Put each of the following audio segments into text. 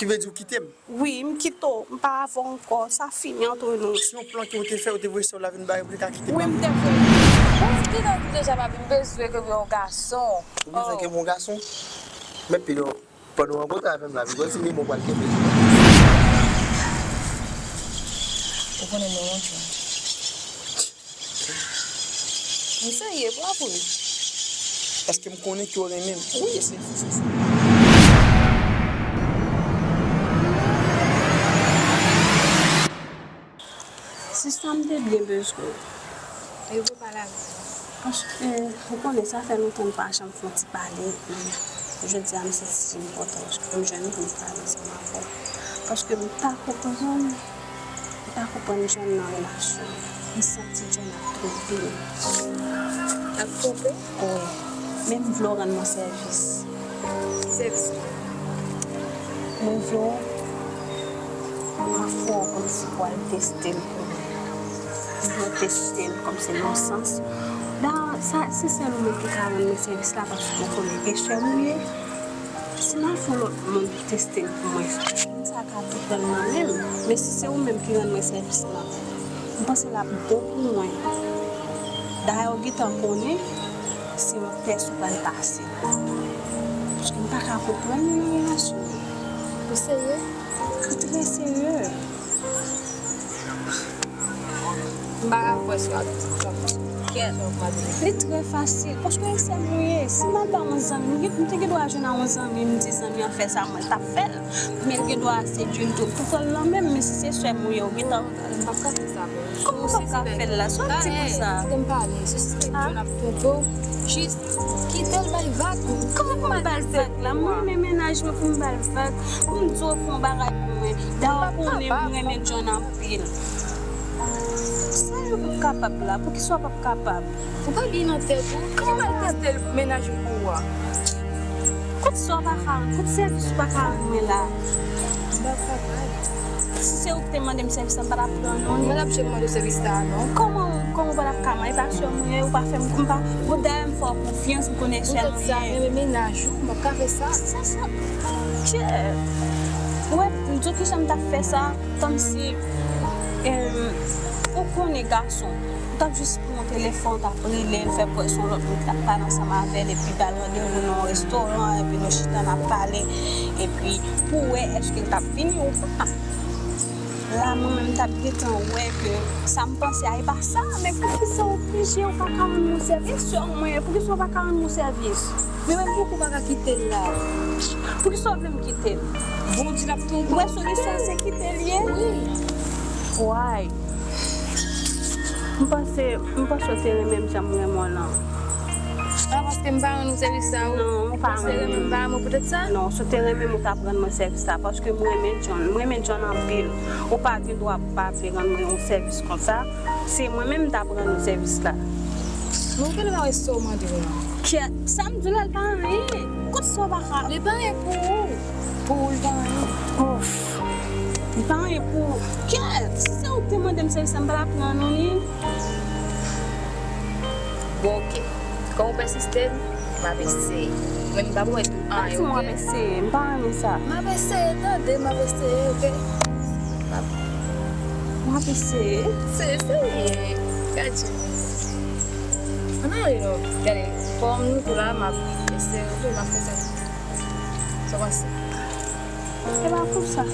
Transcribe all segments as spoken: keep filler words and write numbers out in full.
Ki vle di ou kite m? Wi, m kite w. M pa avè w ankò. Sa fini ant nou. Se yon plan ke ou te fè, ou te voye sè w la vin bare pou li ka kite m. Wi, m te voye. Bon, ki nan ki deja, papi, m bezwen ke yon gason. Ou bezwen ke yon gason? Men pito, pandan w rankontre avè m la, m kontinye bon pral kenbe. Ou konnen mwen yon jòn. Mwen serye, pa vre? Paske m konnen ke w renmen m. Wi, se, se, se, se. Sista, m te byen bezwen w. E ou pale avè m? Paske, ou konnen, sa fè lontan n pa janm fè yon ti pale, men jodi a m santi m kontan m jwenn ou pou m pale ansanm avè w. Paske m pa konprann, m pa konprann John nan relasyon. M santi John ap twonpe m. Ap twonpe? Wi. Men m vle w rann mwen sèvis. Ki sèvis ou vle? Mwen vle w, m ofri w kòmsi pou al teste l pou mwen. M vle w teste l kòmsi nan sans. Dayè, sa, se sèl ou menm ki ka rann mwen sèvis la paske w konnen pechè m ye. Si m al fè yon lòt moun teste l pou mwen, moun sa ka tou pran l nan men m. Men si se ou menm ki rann mwen sèvis la, m panse l ap bon pou mwen. Dayè, ou gentan konnen se yon tès ou pral pase. Paske m pa ka konprann li nan relasyon an. Ou serye? M trè serye. M pa ka kwè sa w ap di. Kèt. Li trè fasil. Paske e sè m ou ye. Si m al ba yon zanmi, m te gen dwa jwenn a yon zanmi, m di zanmi an fè sa, mwen t ap fè l. Men l gen dwa sedui m tou. Pou pran l nan men m, men si se sè m ou ye, ou gentan. M p ap ka fè sa pou ou. Kòman w p ap ka fè l la? Sa w ap di konsa? Kite m pale. Si w sispèk John ap twonpe w, jis kite l bay vag. Kòman pou m ba l vag la? Mwen renmen mennaj mwen pou m ba l vag. Pou m di w fè yon bagay pou mwen. Dayè w konnen m renmen John anpil. Sa yo p ap kapab la? Poukisa w p ap kapab? Ou pa gen nan tèt ou? Ki mal teste l mennaj ou pou ou a? Kout sa w pa ka rann, kout sèvis ou pa ka rann mwen la. M p ap kapab. Si se ou ki te mande m sèvis la, m pa t ap pran non. Mwen t ap janm mande w sèvis sa a non. Kòman, kòman w pa t ap ka mande? E pa sè m ou ye, ou pa fè m, m pa, bon, dayè m fè w konfyans, m konnen sè m ou ye. Poutèt sa, renmen mennaj ou, m p ap ka fè sa. Sa, sa, Dye. Ou wè, m di w kijan m t ap fè sa, kòmsi, em, ou konnen gason. Ou t ap jis pran yon telefòn, w t ap rele l, fè kwè se yon lòt moun ki t ap pale ansanm avè l, epi ba l randevou nan yon restoran, epi nou chita n ap pale, epi pou w wè èske l t ap vini ou pa. La, mwen menm, m t ap gentan wè ke sa m panse a, e pa sa, men poukisa w oblije, ou pa ka rann mwen sèvis? E sè w mwen ye, poukisa w pa ka rann mwen sèvis? Men mwen poko pa ka kite l la. Poukisa w vle m kite l? Bon, ou di l ap twonpe w. Ou wè solisyon an se kite l ye? Wi. Why? M panse, m panse w te renmen m jan m renmen w lan. A, paske m pa rann ou sèvis sa, ou panse renmen m pa renmen w poutèt sa? Non, si w te renmen m, ou t ap rann mwen sèvis sa, paske m renmen John, m renmen John anpil. Ou pa gen dwa pa vle rann mwen yon sèvis konsa. Se mwen menm m t ap rann ou sèvis la. Men ou genlè pa wè sa w mande w lan. Kèt, sa m di w la, l pa anyen. Kot sa w pa ka. Li pa anyen pou ou. Pou ou, li pa anyen. Ouf. Li pa anyen pou ou. Kèt, si se ou ki te mande m sèvis la, m pa t ap rann ou li. Bon, oke. Kòm ou pèsiste, m ap eseye. Men m pa pwomèt ou anyen, oke? Pa di m w ap eseye, m pa renmen sa. M ap eseye, tande, m ap eseye, oke? M ap... W ap eseye? Se eseye. Gade. Ann ale non. Gade, kòm nou tou la, m ap eseye, oke? M ap fè sa. Sa w panse? E pa pou sa.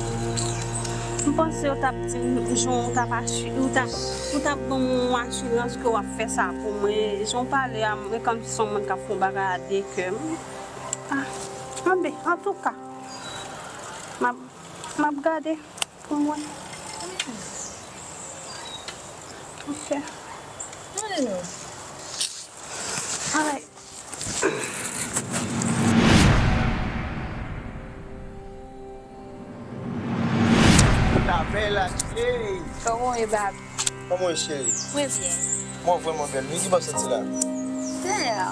M panse yo t ap di m, jan w t ap asu-, ou t ap, ou t ap ban m yon asirans ke w ap fè sa pou mwen. Jan w pale a, mwen kòmsi se yon moun k ap fè yon bagay a de kè. Ah, anben, antouka, m ap, m ap gade pou mwen. Ok. Ann ale non. Alright. Lavè la, ey! Kòman w ye, bab? Kòman w ye, cheri? Mwen byen. Mwen vrèman bèl wi, ki bò w soti la? Dèyè.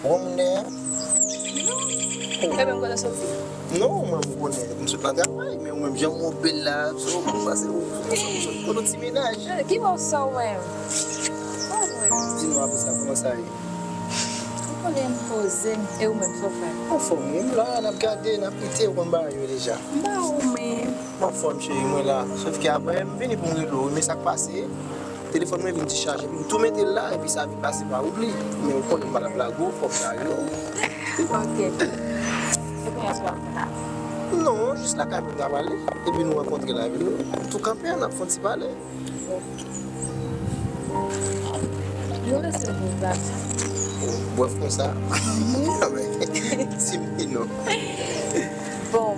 Ou wè m dèyè? Non. Ebyen, m konnen w soti? Non, mwen, m konnen m sot nan travay, men ou menm, jan w bèl la, so, m panse ou, ou sot, ou sot kote yon ti mennaj. Ki bò w sot menm? Di non, apre sa, kòman sa ye? Konnen m poze m, e ou menm, sa w fè? Anfòm, wi, m la, n ap gade, n ap kite, ou konn bagay yo deja. M ba ou, men. M anfòm, cheri, mwen la. Sòf ke apre, m vini pou m rele w, wi, men sa k pase, telefòn mwen vin dichaje, epi m tou mete l la, epi sa vin pase pa oubli. Men ou konnen m pa t ap lage w, fòk m lage w. Ok. E kounye a, sa w ap fè la? Non, jis lakay mwen m ta prale, epi nou rankontre la, epi nou tou kanpe a, n ap fè yon ti pale. Ok. Nou rete pou bwèf. Bwèf konsa? Mhm. Ti mi non. Bon,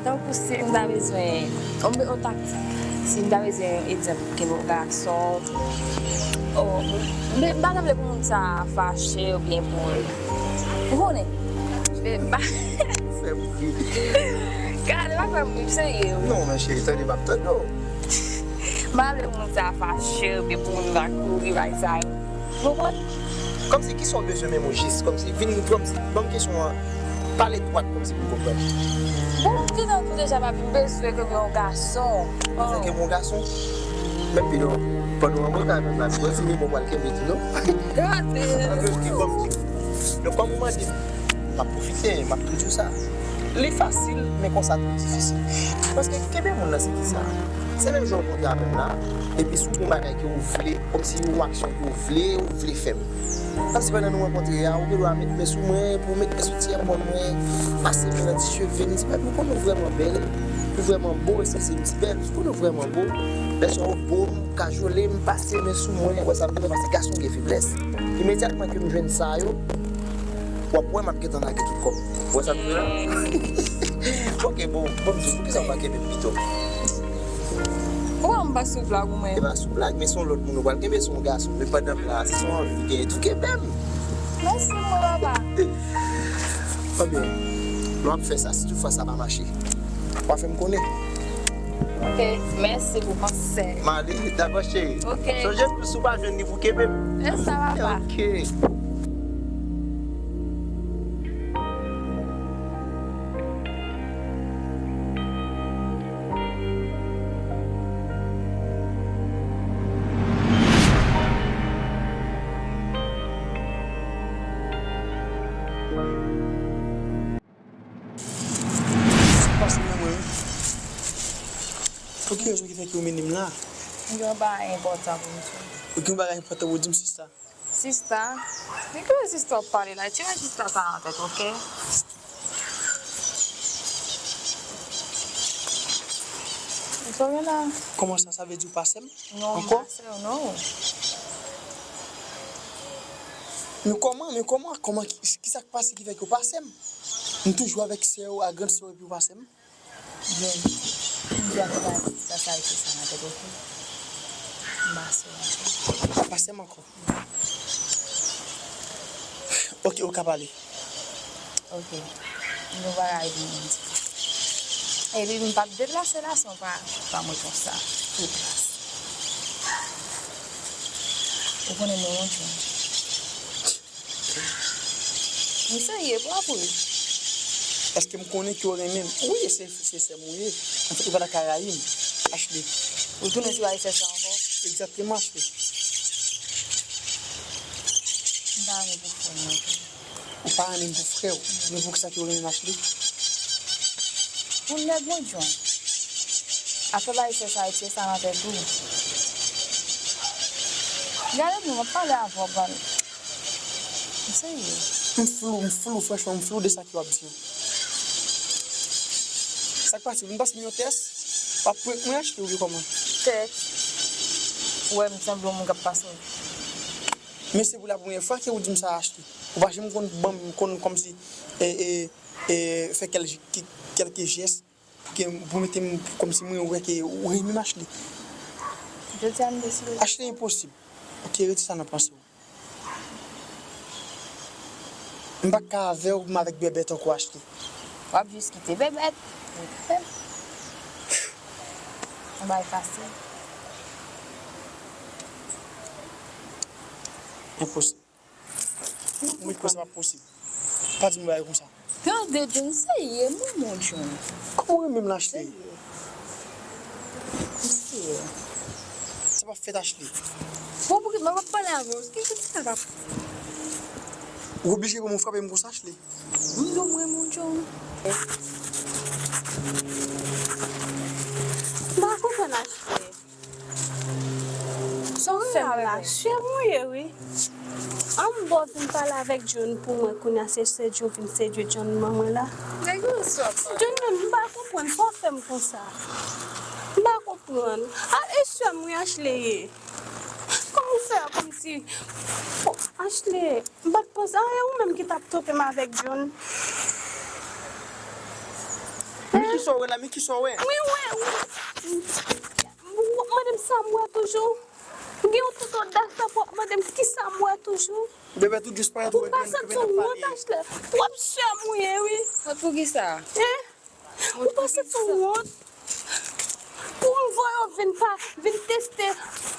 tankou si m ta bezwen, on, on taktik. Si m ta bezwen yon egzanp, kenbe yon gason, o, m, m pa ta vle pou moun sa fache oubyen pou, ou konnen. Men m pa Fè m ri. Gade, pa fè m ri, m serye, wi. Non, men cheri, tande, m ap tande w. M pa vle pou moun sa fache, oubyen pou moun va kouri, bay sa yo. Ou konprann? Kòmsi, kisa w bezwen menm ou jis, kòmsi, vin, kòmsi, ban m kesyon an, pale dwat, kòmsi, pou m konprann. Bon, m gentan di w deja, papi, m bezwen kenbe yon gason. Bezwen kenbe yon gason? Men pi non, pandan w anba kay menm la, pi non, se mwen pral kenbe tou, non? Gade! Anben, ok, ban m di w. Donk, kòm ou mande m, m ap pwofite, m ap tou di w sa. Li fasil, men konsa tou difisil. Paske kenbe moun nan se kisa? Se menm jan w kontre avè m la, epi si w gen yon bagay ke w vle, kòmsi yon aksyon ke w vle, ou vle fè m. Kòmsi pandan nou rankontre a, ou gen dwa met men sou mwen, pou w met men sou ti epòl mwen, pase men nan ti cheve m, di, "Bèl, ou konn ou vrèman bèl, ou vrèman bo," e se, se m di, "Bèl, ou konn ou vrèman bo, lè sa w bo, m kajole, m pase men sou mwen," wè sa m di, paske gason gen feblès. Imedyatman ke m jwenn sa yo, w ap wè m ap gentan lage tout kò m. Ou wè sa m di la? Ok, bon, bon, m di w, poukisa w pa kenbe m pito? Ou wè m pa sou blag ou menm? E pa sou blag, men se yon lòt moun ou pral kenbe, se yon gason. Men pandan m la, si se yon anvi w genyen tou, kenbe m. Mèsi, mwen, papa. Anben, lè w ap fè sa, si toutfwa sa pa mache, w a fè m konnen. Ok, mèsi pou konsèy. M ale, dakò, cheri. Ok. Sonje, si w pa jwenn li pou kenbe m. E sa, papa. Ok. Pase nan mwen, wi. Pou ki rezon ki fè ke w mennen m la? M gen yon bagay enpòtan pou m di w. Ou gen yon bagay enpòtan pou w di m, sista? Sista? Men ki sista w ap pale la? Tire sista sa nan tèt, ok? Sa w gen la? Kòman sa, sa vle di w pase m? Non, m pa sè w, non. Men kòman, men kòman, kòman, ki, ki sa k pase ki fè ke w pase m? M toujou avèk sè w, ak grann sè w, epi w pase m? Jwenn. M di w ankò pa di sa, sa rete sa nan tèt, ok? M pa sè w ankò. Pase m ankò. Ok, ou ka pale. Ok. M gen yon bagay pou mwen di. Epi m p ap deplase la san w pa, pa mwen konsa. Sou plas. Ou konnen mwen yon jèn. M serye, pa vre? Paske m konnen ke w renmen m. Wi, se, se sè m ou ye. Anfèt, ou pa ta ka rayi m. Ashley. Ou tounen sou ayisyen sa ankò? Egzakteman, Ashley. M pa renmen pou frè m nan tou. Ou pa renmen m pou frè w, men poukisa ke w renmen m, Ashley? Ou nèg, mon John. Afè bay sè sa, retire sa nan tèt ou. Gade pou mwen, m ap pale avè w, ban. M serye. M flou, m flou, franchman, m flou de sa ke w ap di an. Sa k pase? Vin pase m yon tès? W ap prank mwen, Ashley, oubyen kòman? Tès? Ou wè m sanble yon moun k ap pase? Men se pou la premyè fwa ke ou di m sa, Ashley. Ou pa janm konn ban m, konn kòmsi, e, e, e, fè kèl-, kèlke jès pou ke, pou mete m kòmsi mwen wè ke ou renmen m, Ashley. Jodi a m deside. Ashley, enposib. Ok, retire sa nan panse w. M pa ka avè w, m avèk Bèbèt ankò, Ashley. W ap jis kite Bèbèt. Yon bagay fasil. Enposib. Mwen kwè sa p ap posib. Pa di m bagay konsa. Tande, John, serye, non, mon John. Kòman w renmen m la, Ashley? Serye. M serye. Sa p ap fèt, Ashley. Bon, pouki mwen p ap pale avè w? Ki, ki sa k ap Ou oblije pou mwen frape m konsa, Ashley. M di w m renmen w, John. M pa konprann, Ashley. Sa w fè m la, sè m ou ye, wi. An m bò vin pale avèk John pou mwen, kounye a se sedui w vin sedui John manman la. John, John, m pa konprann sa w fè m konsa. M pa konprann. A, e sè m wi Ashley ye. Kòman w fè kòmsi, Ashley, m pa t panse, a, e ou menm ki t ap twonpe m avèk John. Men kisa w wè la, men kisa w wè? Mwen wè, w ap mande m sa m wè toujou. Ou gen yon tout odas la pou w ap mande m kisa m wè toujou. Bebe, tout disparèt, ou pa santi w wont, Ashley? Twòp sè m ou ye, wi. Wont pou kisa? Hein? Ou pa santi w wont? Pou m voye w vin pa, vin teste,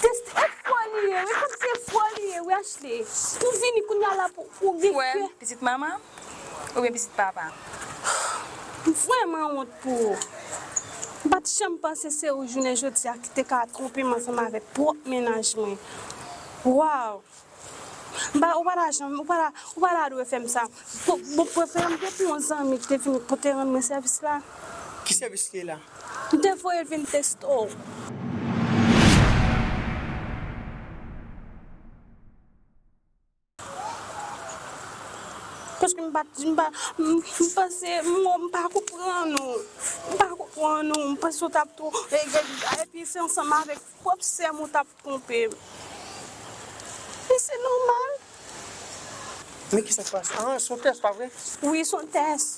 teste, e fò li ye, wi, kòm se fò li ye, wi, Ashley. Pou vini kounye a la, pou ou gen frè. Pitit manman oubyen pitit papa? M vrèman wont pou ou. M pa t janm panse se ou jounen jodi a ki te ka twonpe m ansanm avèk pwòp mennaj mwen. Waw! M pa, ou pa ta janm, ou pa ta, ou pa ta dwe fè m sa. Bon, bon, prefere m te pou yon zanmi ki te vin, pou te rann mwen sèvis la. Ki sèvis li ye la? M te voye l vin teste w. Paske m pa, m pa, m, m panse, m, m pa konprann ou. M pa konprann ou. M panse w t ap tou, e, e, epi se ansanm avèk pwòp sè m ou t ap twonpe m. Men se nòmal. Men kisa k pase? Ah, se yon tès, pa vre? Wi, se yon tès.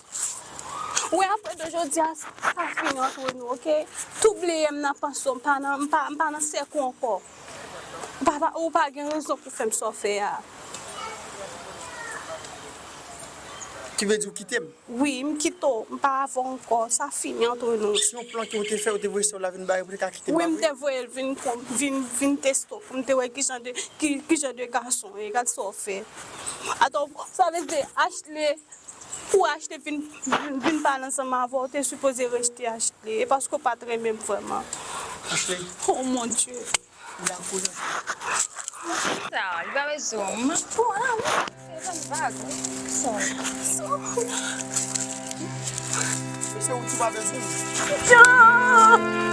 Wi, apre de jodi a, sa fini antre nou, oke? Tou bliye m nan panse w, m pa nan, m pa, m pa nan sèk ou ankò. Ou pa, ou pa gen rezon pou fè m sa w fè a. Ki vle di ou kite m? Wi, m kite w, m pa avè w ankò, sa fini antre nou. Se yon plan ke ou te fè, ou te voye sè w la vin bare pou te ka kite m, pa vre? Wi, m te voye l vin, vin, vin teste w, pou m te wè ki jan de, ki, ki jan de gason w ye, gad sa w fè. Atò, sa vle di Ashley, pou Ashley vin, vin, vin pale ansanm avè w, ou te sipoze rejte Ashley, e paske w pa t renmen m vrèman. Ashley. Oh mon Dieu. Sa, li pa bezwen. Bon, ala, wi. Se yon vag, wi. Sa. Sa. Se ou ki pa bezwen. John!